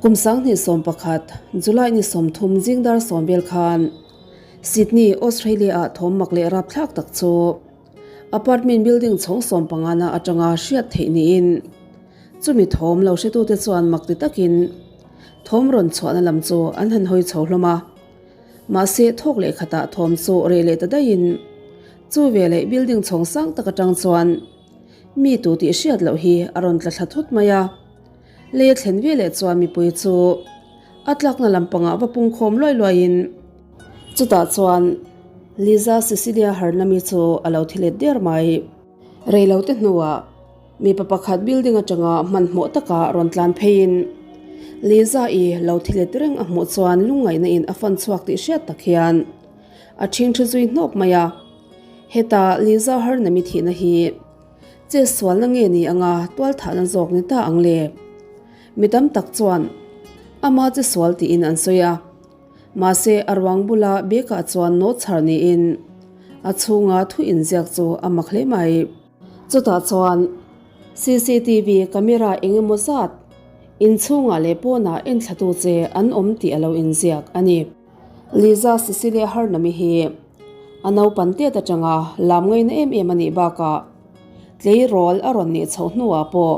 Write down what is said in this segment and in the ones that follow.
Kum 2011, July ni 30 zing dar sawm vel khan Sydney, Australia ah thawm mak leh rapthlak tak chu apartment building chhawng 15 na atanga hriat theih niin chumi thawm lo hretute chuan mak ti takin thawm rawn chhuahna lam chu an han hawi chho hlawm a. Mahse thawk leh khatah thawm chu reh leh ta daihin chu veleh building chhawng sang tak atang chuan mi tu tih hriat loh hi a rawn tla thla thut mai a. Lei a thlen veleh chuan mipui chu a tlakna lampangah va pungkhawm luai luaiin chutah chuan Liza Cecilia Harnami chu a lo thi let der mai. Reilote hnuah mipa pakhat building atanga hmanhmawh taka rawn tlan pheiin Liza-i lo thi let reng a hmuh chuan lungngaihna in a fan chhuak tih hriat tak hian a ṭhingṭhi zui hnawk mai a. Heta Liza Harnami thihna hi Che sualna nge ni anga tualthahna zawk ni ta ang le? Mi tam tak chuan ama che sual tiin an sawi a, mahse a ruang bula bag-ah chuan note chhar niin a chhunga thu inziak chu a mak hle mai. Chutah chuan cctv camera eng emaw zat inchhungah leh pawnah enthlatu che an awm tih a lo inziak a ni. Liza Cecilia Harnami hi a naupan tet atanga lam ngaina em em a nih bakah tleirawl a rawn nih chhoh hnuah pawh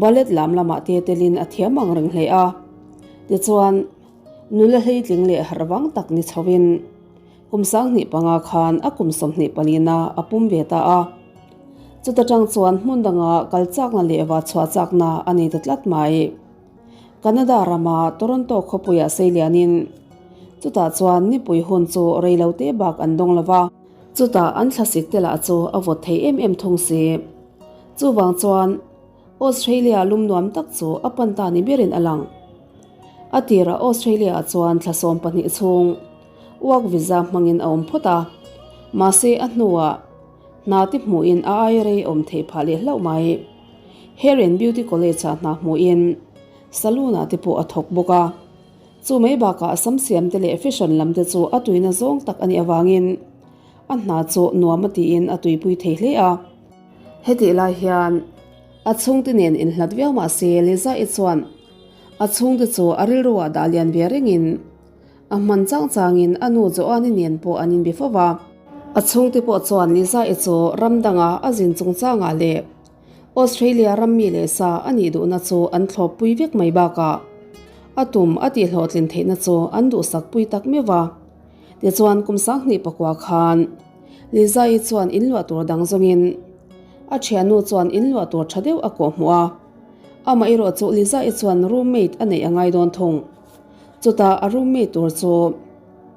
ballet lam lamah te telin a thiam ang reng hle a. Tichuan, nula hleitling leh harhvang tak ni chhoin kum 25 khan a kum 24 a a pum ve ta a. Chuta tang chuan hmun danga kal chakna leh va chhuah chakna a nei ta tlat mai. Canada rama Toronto khawpuiah seilianin chutah chuan nipui hun chu reilote bak an dawng lo va. Chutah an thlasik te lah chu a vawt thei em em thung si. Chuvang chuan Australia lum nuam tak chu a pan ta ni berin a lang. A tirah Australia ah chuan thla 12 chhung work visa hmangin a awm phawt a, mahse a hnuah hna te hmuhin a ai rei awm theih phah leh hlauh mai. Hair and Beauty College ah hna hmuhin saloon ah te pawh a thawk bawk a. Chu mai bakah sam siam te leh fashion lam te chu a tuina zawng tak a nih avangin a hna chu nuam a tiin a tuipui thei hle a. Hetih lai hian a chhungte nen inhlat viau mah se Liza-i chuan a chhungte chu a rilru ah dah lian ve rengin a hman chang changin a nu Joanne-i nen pawh an inbe fo va. A chhungte pawh chuan Liza-i chu ram danga a zin chungchangah leh Australia ram mi leh sa a nih duhna chu an thlawppui vek mai bakah a tum a tihhlawhtlin theihna chu an duhsakpui tak meuh va. Tichuan kum 2009 khan Liza-i chuan inluah tur dang zawngin a thiannu chuan inluah tur tha deuh a kawhhmuh a, amaherawh chu Liza-i chuan roommate a neih a ngai dawn thung. Chutah a roommate tur chu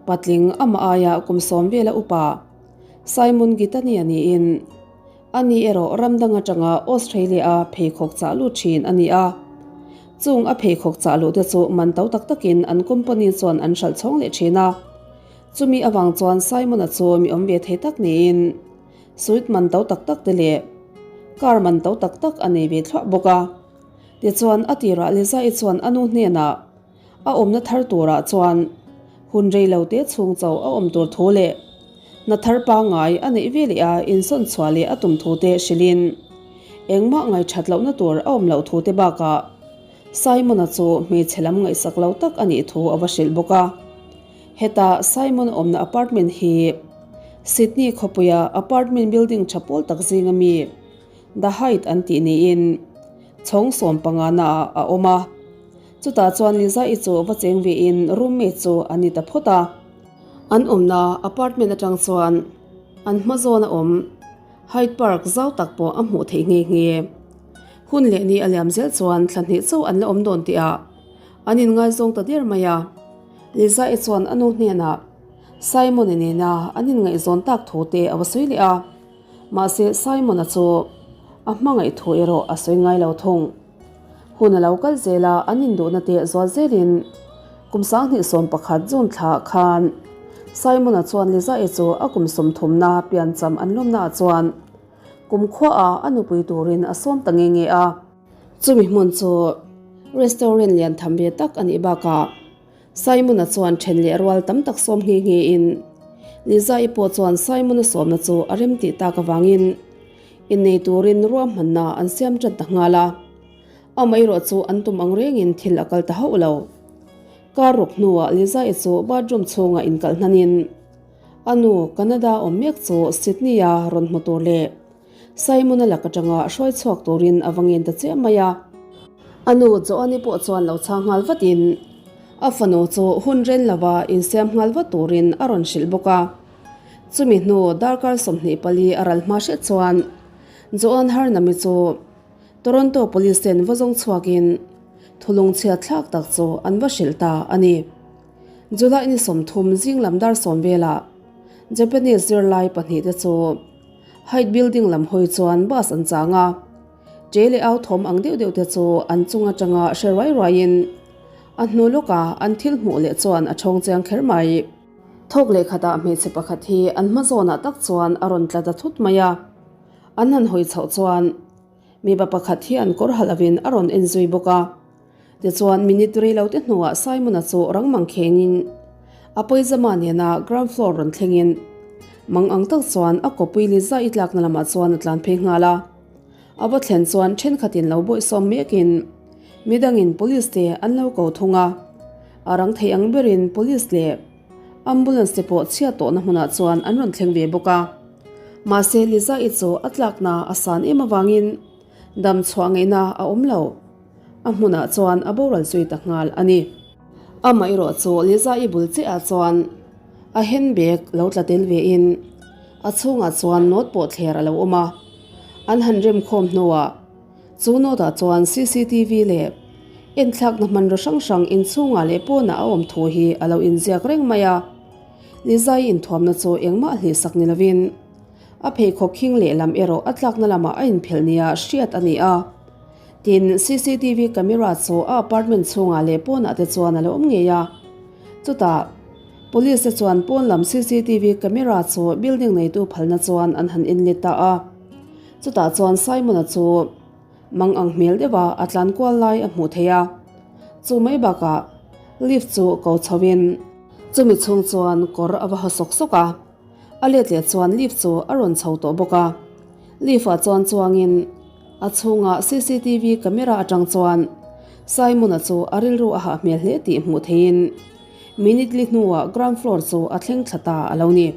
patling amah aia kum sawm vela upa Simon Gitani a niin A ni erawh ram dang atanga Australia-a pheikhawk chah lut thin a ni a. Chung a pheikhawk chah luh te chu man to tak takin an company chuan an hralh chhawng leh thin a. Chumi avang chuan Simon-a chu mi awm ve thei tak niin suit man to tak tak te leh car man to tak tak a nei ve thluah bawk a. Tichuan a tirah Liza-i chuan a nu hnenah A awmna thar turah chuan hun rei lo te chhung chauh a awm tur thu leh hna thar pangngai a neih ve leh a insawn chhuah leh a tum thu te hrilhin engmah ngaihṭhat lohna tur a awm loh thu te bakah Simon-a chu hmeichhe lam ngaihsak lo tak a nih thu a va hrilh bawk a. Heta Simon awmna apartment hi Sydney khawpuia apartment building ṭha pawl tak zinga mi The Height an tih niin chhawng 15 naah a awm a. Chutah chuan Liza-i chu va cheng vein roommate chu an ni ta phawt a. An awmna apartment atang chuan an hma zawn a awm Hyde Park zau tak pawh a hmuh theih nghe nghe. Hun leh ni a liam zel chuan thla hnih chauh an la awm dawn tihah an inngaizawng ta der mai a. Liza-i chuan a nu hnenah Simon-i nena an inngaihzawn tak thu te a va sawi leh a. Mahse Simon-a chu a hmangaih thu erawh a sawi ngai lo thung. Hun a lo kal zel a, an induhna te zual zelin kum 2011 June thla khan Simon-a chuan Liza-i chu a kum 30na piancham an lawmnaah chuan kum khuaah a nupui turin a sawm ta nge nge a. Chumi hmun chu restaurant lian tham ve tak a nih bakah Simon-a chuan then leh rual tam tak sawm nghe nghein Liza-i pawh chuan Simon-a sawmna chu a remtih tak avangin innei turin ruahmanna an siam tan ta nghal a. Amaherawh chu an tum ang rengin thil a kal ta hauh lo. Kar ruk hnuah Lisa-i chu bathroom chhungah inkalh hnanin a nu Canada awm mek chu Sydney-a rawn hmu tur leh Simon-a lak atanga hruai chhuak turin a va ngen ta chiah mai a. A nu Joanne pawh chuan lo chhang nghal vatin a fanu chu hun ren lova insiam nghal vat turin a rawn hrilh bawk a. Chumi hnu darkar 24 a ral hma hret chuan Joanne Harnam-i chu Toronto Police ten va zawng chhuakin thulung chhiat thlak tak chu an va hrilh ta a ni. July ni 30 zing lam dar sawm velah Japanese zirlai pahnihte chu Hyde Building lam hawi chuan bus an chang a, ṭe leh au thawm ang deuh deuh te chu an chung atanga hre ruai ruaiin a hnu lawka an thil hmuh leh chuan a ṭhawng chiang kher mai. Thawk leh khatah hmeichhe pakhat hi an hma zawnah tak chuan a rawn tla ta thut mai a, an han hawi chhoh chuan mipa pakhat hian kawr ha lovin a rawn en zui bawk a. Tichuan minute rei lo te hnuah Simon-a chu rang mang khengin a pawizama nena ground floor rawn thlengin mang ang tak chuan a kawpui li zai tlakna lamah chuan a tlan phei nghal a. A va thlen chuan thenkhatin lo bawihsawm mekin midangin police te an lo ko thung a. A rang thei ang berin police leh ambulance te pawh chhiat tawhna hmunah chuan an rawn thleng ve bawk a. Mahse Liza-i chu a tlakna a san em avangin Dam chhuah ngaihna a awm lo. A hmunah chuan a boral zui ta nghal a ni. Amah erawh chu Liza-i bul chiahah chuan a handbag lo tla tel vein a chhungah chuan note pawh thler a lo awm a. An han remkhawm hnuah chu note-ah chuan cctv leh enthlakna hmanraw hrang hrang inchhungah leh pawnah a awm thu hi a lo inziak reng mai a. Liza-i inthuamna chu engmah hlihsak ni lovin A pheikhawk khing lehlam erawh a tlakna lamah a inphelh nia hriat a ni a. Tin, cctv camera chu a apartment chhungah leh pawnah te chuan a lo awm ngei a. Chutah, Police te chuan pawn lam cctv camera chu building neitu phalna chuan an han enlet ta a. Chutah chuan Simon-a chu mang ang hmel deuha a tlan kual lai a hmuh theih a. Chu mai bakah lift chu ko chhoin chumi chhung chuan kawr a va haw sawk sawk a. A let leh chuan lift chu a rawn chho tawh bawk a, lift ah chuan chuangin a chhungah cctv camera atang chuan Simon-a chu a rilru a hah hmel hle tih hmuh theihin minute li hnuah ground floor chu a thleng thla ta a lo ni.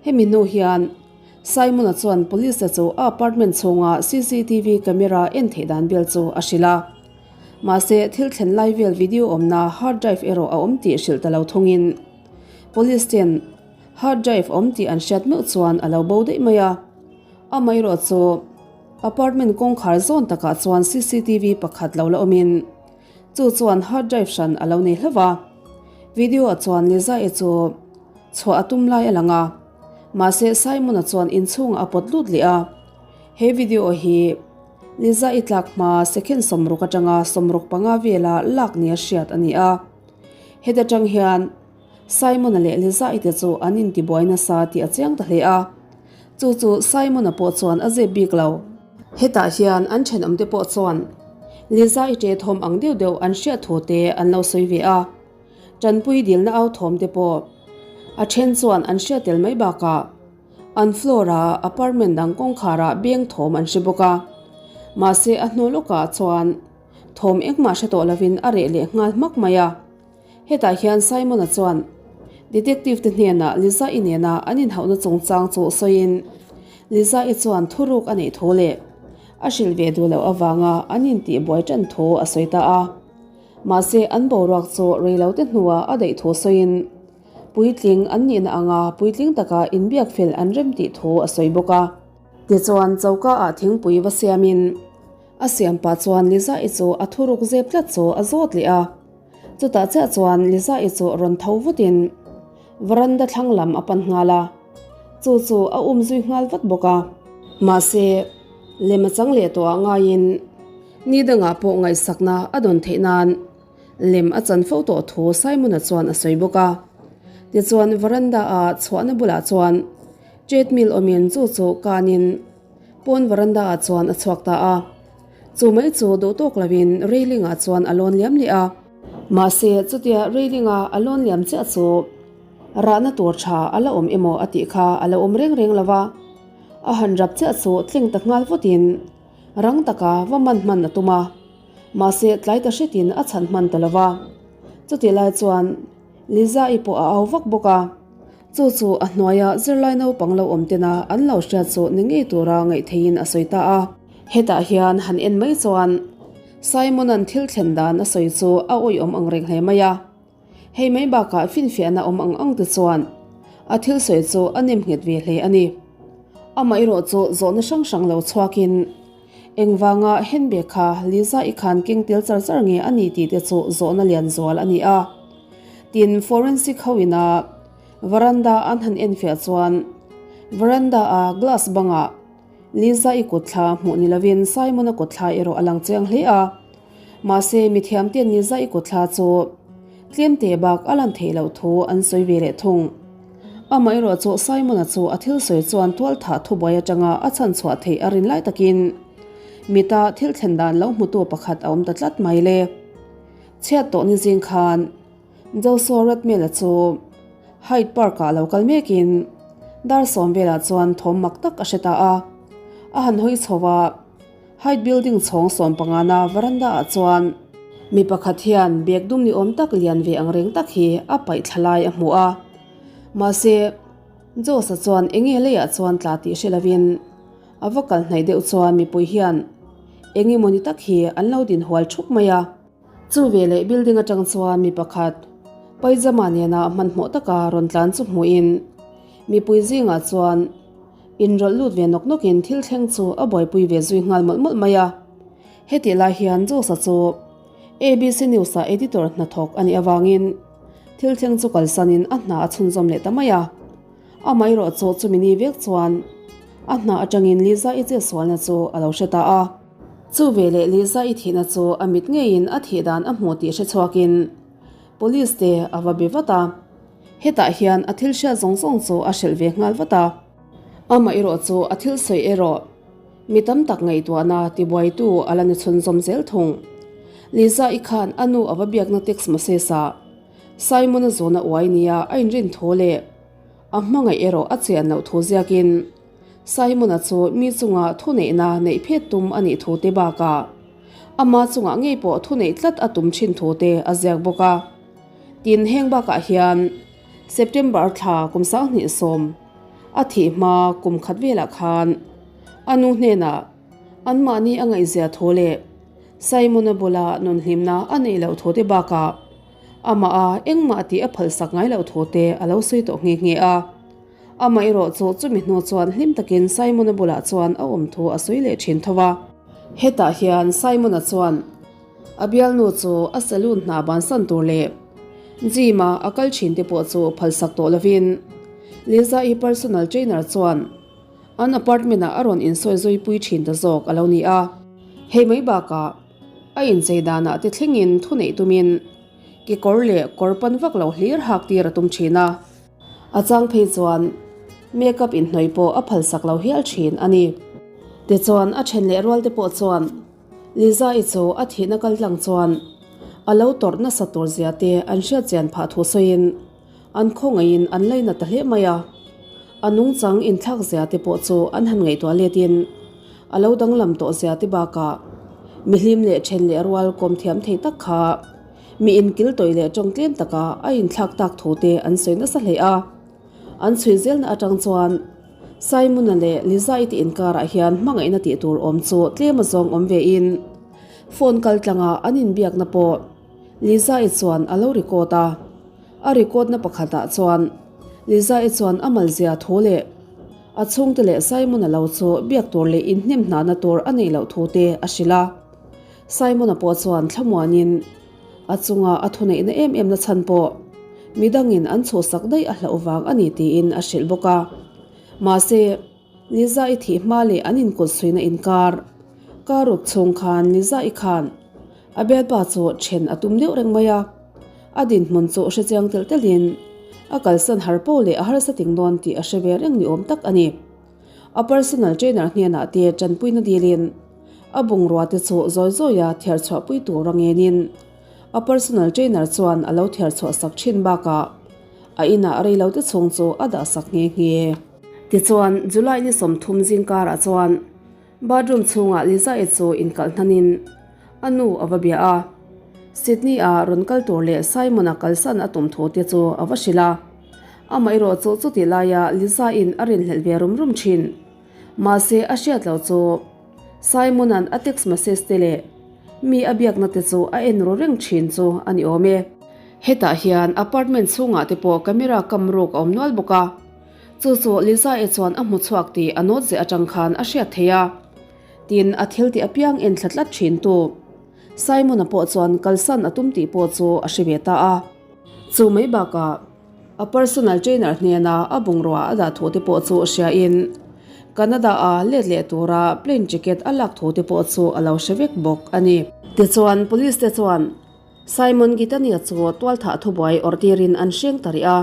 Hemi hnu hian Simon-a chuan police-te chu a apartment chhunga cctv camera en theih dan vel chu a hrilh a, mahse thil thlen lai vel video awmna hard drive erawh a awm tih hrilh ta lo thungin Police ten hard drive awm tih an hriat meuh chuan a lo bo daih mai a. Amaherawh chu apartment kawngkhar zawn takah chuan cctv pakhat lo la awmin chu chuan hard drive hran a lo nei hlauh va. Video ah chuan Liza-i chu chhuah a tum lai a lang a, mahse Simon-a chuan inchhungah a pawt lut leh a. He video hi Liza-i tlak hma second 60 atanga 65 vela lak nia hriat a ni a. Heta tang hian Simon-a leh Liza-i te chu an intibuai nasa tih a chiang ta hle a. Chu chu Simon-a pawh chuan a zep bik lo. Hetah hian an thenawmte pawh chuan Liza-i ṭe thawm ang deuh deuh an hriat thu te an lo sawi ve a. Ṭanpui dilna au thawm te pawh a ṭhen chuan an hriat tel mai bakah an floor-a apartment dang kawngkharah beng thawm an hre bawk a. Mahse a hnu lawkah chuan Thawm engmah hre tawh lovin a reh leh nghal hmak mai a. Hetah hian Simon-a chuan Detective te hnenah Liza-i nena an inhauhna chungchang chu sawiin Liza-i chuan thuruk a neih thu leh a hrilh ve duh loh avanga an intihbuai tan thu a sawi ta a. Mahse an boruak chu reilote hnuah a daih thu sawiin puitling an nihna anga puitling taka inbiak fel an rem tih thu a sawi bawk a. Tichuan choka ah thingpui va siamin A siam pah chuan Liza-i chu a thuruk zep tlat chu a zawt leh a. Chutah chiah chuan Liza-i chu rawn tho vutin veranda thlang lam a pan nghal a. Chu chu a um zui nghal vat bawk a. Mahse, lem a chang leh tawh ah ngaiin ni dangah pawh ngaihsakna a dawn theih nan lem a chan fo tawh thu Simon-a chuan a sawi bawk a. Tichuan veranda-a chhuahna bulah chuan treadmill awmin chu chu kanin Pawn veranda ah chuan a chhuak ta a, chu mai chu duh tawk lovin railing ah chuan a lawn liam leh a. Mahse chutia railing a a lawn liam chiah chu rahna tur tha a la awm emaw a tih kha a lo awm reng reng lo va, a han rap chiah chu tling ta nghal vutin rang taka va man hman a tum a. Mahse, tlai ta hretin a chhan hman ta lo va. Chutih lai chuan Liza-i pawh a au vak bawk a. Chu chu a hnuaia zirlai naupang lo awm tena an lo hriat chu ni ngei tura ngaih theihin a sawi ta a. Hetah hian han en mai chuan Simon-a'n thil thlen dan a sawi chu a awihawm ang reng hle mai a. Hei mai bakah finfiahna awm ang ang te chuan a thil sawi chu a nem nghet ve hle a ni. Amaherawh chu zawhna hrang hrang lo chhuakin engvanga handbag kha Liza-i khan keng tel char char nge a ni tih te chu zawhna lian zual a ni a. Tin, forensic ho ina veranda an han enfiah chuan veranda-a glass bangah Liza-i kutthla hmuh ni lovin Simon-a kutthla erawh a lang chiang hle a. Mahse, mithiamte'n Liza-i kutthla chu tlemte bak a lan theih loh thu an sawi ve leh thung. Amaherawh chu Simon-a chu a thil sawi chuan tualthah thubuai atanga a chhan chhuah theih a rin lai takin mita thil thlen dan lo hmutu pakhat a awm ta tlat mai le. Chhiat tawh ni zing khan Joshua Redmel-a chu Hyde Park-ah lo kal mekin dar sawm velah chuan thawm mak tak a hre ta a. A han hawi chho a. Hyde Building chhawng sawmpangana veranda-ah chuan mi pakhat hian bag dum ni awm tak lian ve ang reng tak hi a paih thla lai a hmu a. Mahse, Josh-a chuan eng nge leiah chuan tla tih hre lovin a va kal hnaih deuh chuan mipui hian eng emaw ni tak hi an lo din hual thup mai a. Chu veleh building atang chuan mi pakhat pyjama nena hmanhmawh taka rawn tlan chu hmuhin mipui zingah chuan Inrawlh lut ve nawk nawkin thil thleng chu a buaipui ve zui nghal mawlh mawlh mai a. Hetih lai hian Josa chu ABC News-ah editor hnathawk a nih avangin thil thleng chu kalsanin a hna a chhunzawm leh ta mai a. Amaherawh chu chumi ni vek chuan a hna atangin Liza-i chetsualna chu a lo hre ta a. Chu veleh Liza-i thihna chu a mit ngeiin a thih dan a hmu tih hre chhuakin Police te a va be vat a. Hetah hian a thil hriat zawng zawng chu a hrilh ve nghal vat a. Amaherawh chu a thil sawi erawh mi tam tak ngaihtuahna tibuaitu a la ni chhunzawm zel thung. Liza-i khan a nu a va biakna text message-ah Simon-a zawna uai nia a inrin thu leh a hmangaih erawh a chian loh thu ziakin Simon-a chu mi chunga thuneihna neih phet tum a nih thu te bakah ama chungah ngei pawh thuneih tlat a tum thin thu te a ziak bawk a. Tin, heng bakah hian September thla kum 2010 a thih hma kum khat velah khan a nu hnenah anmahni a ngaihzia thu leh Simon-a bula nunhlimna a neih loh thu te bakah amah a engmah tih a phalsak ngai loh thu te a lo sawi tawh nghe nghe a. Amaherawh chu chumi hnu chuan hlim takin Simon-a bulah chuan a awm thu a sawi leh thin tho a. Hetah hian Simon-a chuan A bialnu chu a saloon hna bansan tur leh gym a a kal thin te pawh chu phalsak tawh lovin Liza-i personal trainer chuan an apartment ah a rawn insawi zui pui thin ta zawk a lo ni a. Hei mai bakah a inchei danah te thlengin thuneih tumin kekawr leh kawr pan vak lo hlir hak tir a tum thin a. A chang phei chuan makeup inhnawih pawh a phalsak lo hial thin a ni. Tichuan a then leh rual te pawh chuan Liza-i chu a thihna kal tlang chuan a lo tawrh nasa tur zia te an hriat chian phah thu sawiin an khawngaihin an laina ta hle mai a. A nungchang inthlak zia te pawh chu an han ngaihtuah letin a lo danglam tawh zia te bakah mihlim leh then leh rual kawm thiam thei tak kha mi inkil tawih leh tawng tlem taka a inthlak tak thu te an sawi nasa hle a. An chhui zelna atang chuan Simon-a leh Liza-i te inkarah hian hmangaihna tih tur awm chu tlem a zawng awm vein phone kal tlanga an inbiakna pawh Liza-i chuan a lo record a. A record-na pakhatah chuan Liza-i chuan a malzia thu leh a chhungte leh Simon-a lo chu biak tur leh inhnem hnahna tur a neih loh thu te a hrilh a. Simon-a pawh chuan thlamuanin A chunga a thuneihna em em na chhan pawh midangin an chhuhsak daih a hlauh vang a ni tiin a hrilh bawk a. Mahse, Liza-i thih hma leh an inkut suihna inkar kar ruk chhung khan Liza-i khan a bialpa chu then a tum deuh reng mai a. A dinhmun chu hrechiang telh telhin a kalsan har poh leh a harsa ting dawn tih a hre ve reng ni awm tak a ni. A personal trainer hnenah te tanpuina dilin a bungrua te chu zawi zawia thiar chhuahpui tur a ngenin a personal trainer chuan a lo thiar chhuah sak thin bakah a inah reilo te chhung chu a dah sak nghe nghe. Tichuan, July ni 30 zingkarah chuan bathroom chhungah Liza-i chu inkalh hnanin. A nu a va bia a. Sydney-a rawn kal tur leh Simon-a kalsan a tum thu te chu a va hrilh a. Amaherawh chu chutih laia Lisa-in a rinhlelh ve rum rum thin. Mahse a hriat loh chu Simon-a'n a text message te leh mi a biakna te chu a en ru reng thin chu a ni awm e. Hetah hian apartment chhungah te pawh camera kam ruk a awm nual bawk a. Chu chu Lisa-i chuan a hmu chhuak tih a nawt zeh atang khan a hriat theih a. Tin, a thil tih apiang en thla tlat thin tu Simon-a pawh chuan kalsan a tum tih pawh chu a hre ve ta a. Chu mai bakah a personal trainer hnena a bungrua a dah thu te pawh chu hriain Canada-a let leh tura plane ticket a lak thu te pawh chu a lo hre vek bawk a ni. Tichuan, police te chuan Simon Gitania chu tualthah thubuai awrh tirin an hreng ta rih a.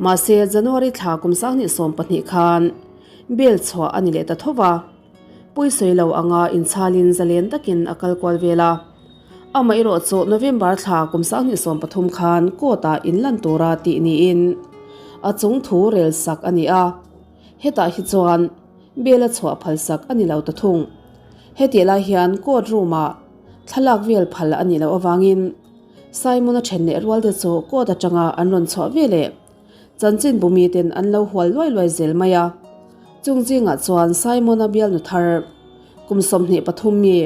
Mahse, January thla kum 2012 khan bail chhuah a ni leh ta tho va. Pawisawi lo anga inchhalin zalen takin a kal kual vel a. Amaherawh chu November thla kum 2013 khan court-ah inlan tura tih niin a chung thu rel sak a ni a. Hetah hi chuan bail a chhuah phal sak a ni lo ta thung. Hetih lai hian court room-ah thlalak vel phal a nih loh avangin Simon-a then leh rual te chu court atanga an rawn chhuah ve leh Chanchin bumi ten an lo hual luai luai zel mai a. Chung zingah chuan Simon-a bialnu thar kum 23 mi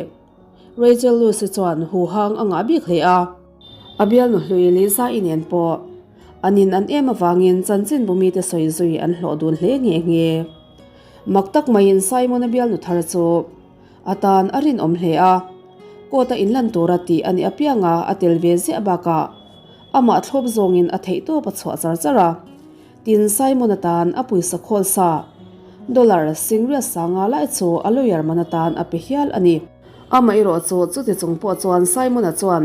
Rachel Lewis-i chuan huhang a ngah bik hle a. A bialnu hlui Lisa-i nen pawh an in an em avangin chanchin bumi te sawi zui an hlawh dun hle nghe nghe. Mak tak maiin Simon-a bialnu thar chu a tan a rinawm hle a. Court-a inlan tura tih a nih apianga a tel ve ziah bakah Amah thlawp zawngin a theih tawp a chhuah char char a. Tin, Simon atan a pawisa khawl sa, dollar singriat sanga lai chu a lawyer man atan a pe hial a ni. Amaherawh chu chuti chung pawh chuan Simon-a chuan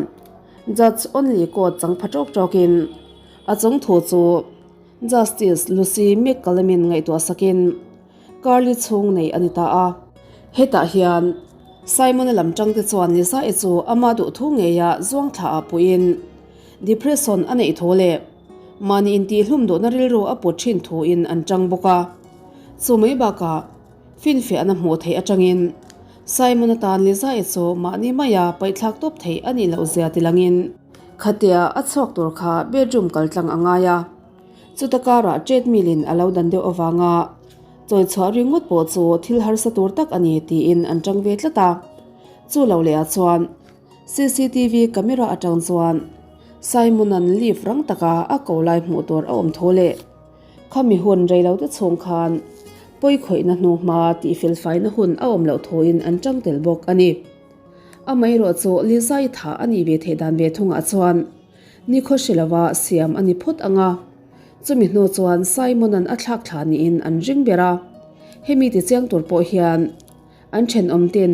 Judge Only court chang pha tawk tawkin a chung thu chu Justice Lucy McCallum-in ngaihtuah sakin Carly chhung nei a ni ta a. Hetah hian Simon-a lam tangte chuan Lisa-i chu ama duhthu ngeia zuang thla ah puiin depression a neih thu leh mahni intihhlum duhna rilru a put thin thuin an tang bawk a. Chu mai bakah finfiahna hmuh theih atangin Simon-a tan Lisa-i chu mahni maia paihthlak tawp theih a nih loh zia tilangin khatia a chhuak tur kha bedroom kaltlang a ngai a. Chuta karah treadmill in a lo dan deuh avanga chawi chhuah ringawt pawh chu thil harsa tur tak a ni tiin an tang ve tlat a. Chu lo leh ah chuan cctv camera atang chuan Simon-a'n lift rang taka a ko lai hmuh tur a awm tho leh khami hun rei lo te chhung khan pawi khawihna hnu hma tih felfaina hun a awm loh thuin an tang tel bawk a ni. Amaherawh chu Lisa-i thah a nih ve theih dan ve thungah chuan Nikhaw hre lova siam a ni phawt ang a, chumi hnu chuan Simon-a'n a thlak thla niin an ring ber a. Hemi ti chiang tur pawh hian an thenawm ten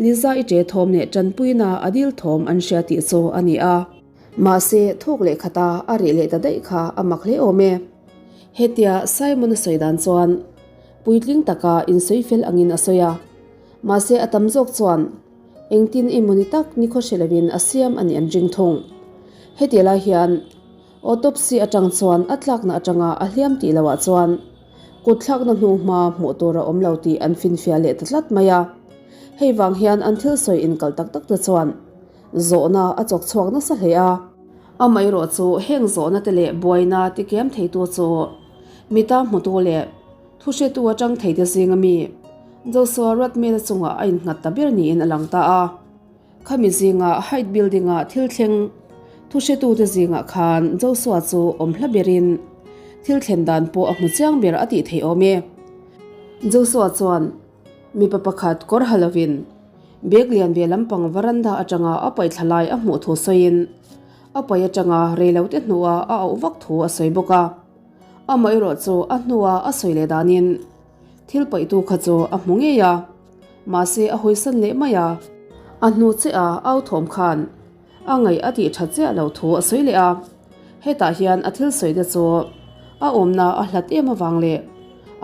Liza-i ṭe thawm leh ṭanpuina a dil thawm an hria tih chu a ni a. Mahse, thawk leh khata a reh leh ta daih kha a mak hle awm e. Hetia Simon-a sawi dan chuan puitling taka insawi fel angin a sawi a, mahse a tam zawk chuan Engtin emaw ni tak ni khaw hre lovin a siam a nih an ring thung. Heti lai hian autopsy atang chuan a tlakna atanga a hliam tih loah chuan kut thlakna hnu hma hmuh tur a awm lo tih an finfiah leh ta tlat mai a. Hei vang hian an thil sawi inkal tak tak te chuan zawhna a chawk chhuak nasa hle a. Amaherawh chu heng zawhna te leh buaina tikiam theitu chu mita hmutu leh Thu hretu atang thei te zinga mi Joshua Ruatmela chungah a innghat ta ber niin a lang ta a. Khami zinga Hyde Building-a thil thleng thu hretute zingah khan Joshua chu awm hla berin thil thlen dan pawh a hmu chiang ber a tih theih awm e. Joshua chuan mipa pakhat kawr ha lovin bag lian ve lampang varanda atanga a paihthla lai a hmuh thu sawiin a paih atanga reilote hnuah a auh vak thu a sawi bawk a. Amaherawh chu a hnua a sawi leh danin thil paihtu kha chu a hmu ngei a, mahse a hawisan leh mai a. A hnu che a au thawm khan a ngaih a tih that chiah loh thu a sawi leh a, hetah hian a thil sawi te chu a awmna a hlat em avang leh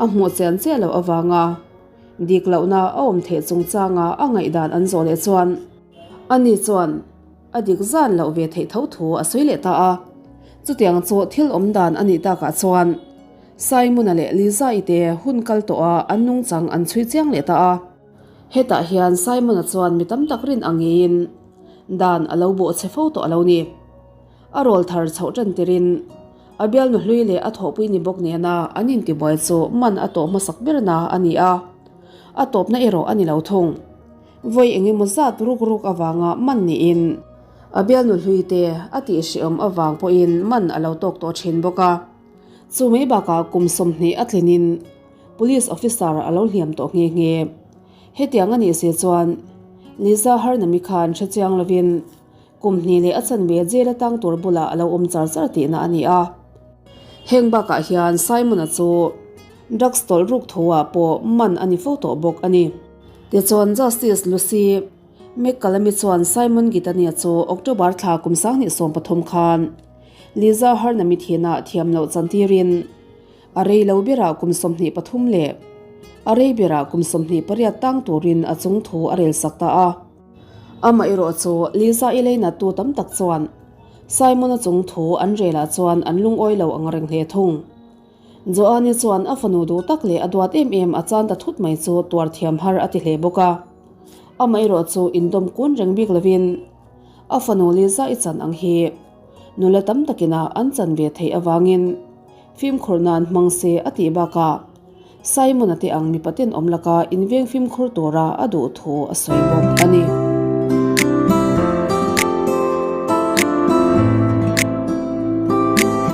a hmuh chian chiah loh avanga dik lohna a awm theih chungchanga a ngaihdan an zawh leh chuan ani chuan A dik zan loh ve theih tho thu a sawi leh ta a. Chutiang chu thil awm dan a nih takah chuan Simon-a leh Liza-i te hun kal tawh a an nungchang an chhui chiang leh ta a. Hetah hian Simon-a chuan mi tam tak rin ang ngeiin. Dan a lo bawhchhe fo tawh a lo ni. A rawl thar chhoh tan tirin a bialnu hlui leh a thawhpui ni bawk nena an intibuai chu man a tawh hmasak berna a ni a, a tawpna erawh a ni lo thung. Vawi eng emaw zat ruk ruk avanga man niin a bialnu hlui te a tihhrehawm avang pawhin man a lo tawk tawh thin bawk a. Chu mai bakah kum 20 a tlinin Police officer a lo hliam tawh nghe nghe. Hetiang a nih si chuan Liza Harnami khan hrechiang lovin Kum hnih leh a chanve jail atang tur bulah a lo awm char char tihna a ni a. Heng bakah hian Simon-a chu drugs tawlh ruk thu-ah pawh man a ni fo tawh bawk a ni. Tichuan Justice Lucy McCallum-i chuan Simon Gitania chu October thla kum 2013 khan Liza Harnam-i thinah thiam loh chantirin a rei lo berah kum 23 leh a rei berah kum 28 tang turin a chung thu a relsak ta a. Amaherawh chu Lisa i leinattu tam tak chuan Simon-a chung thu an relah chuan an lungawi lo ang reng hle thung. Joanne-i chuan a fanu duh tak leh a duat em em a chan ta thut mai chu tuar thiam har a ti hle bawk a. Amaherawh chu indawm kun reng bik lovin a fanu Lisa i chan ang hi nula tam takina an chan ve theih avangin fimkhur nan hmang se a tih bakah Simon-a te ang mipa tenawm laka inveng fimkhur tura a duh thu a sawi bawk a ni.